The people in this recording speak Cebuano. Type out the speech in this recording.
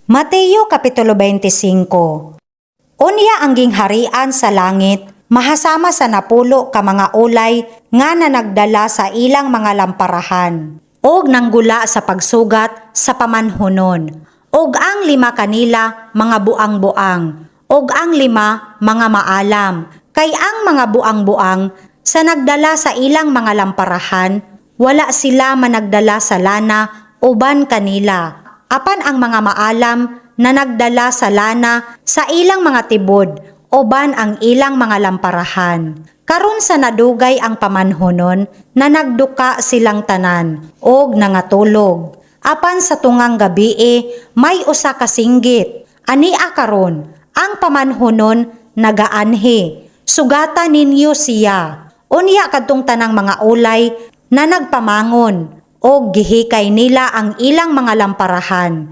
Mateo Kapitulo 25. Unya ang gingharian sa langit mahasama sa 10 ka mga ulay nga nanagdala sa ilang mga lamparahan og nanggula sa pagsugat sa pamanhunon. Og ang 5 kanila mga buang-buang og ang 5 mga maalam. Kay ang mga buang-buang sa nagdala sa ilang mga lamparahan, wala sila managdala sa lana uban kanila. Apan ang mga maalam na nagdala sa lana sa ilang mga tibod uban ang ilang mga lamparahan. Karon sa nadugay ang pamanhunon, na nagduka silang tanan og nangatulog. Apan sa tungang gabii, may usa ka singgit: "Ania karon ang pamanhunon nagaanhi. Sugata ninyo siya." Unya kadtong tanang mga ulay na nagpamangon og gihikay nila ang ilang mga lamparahan.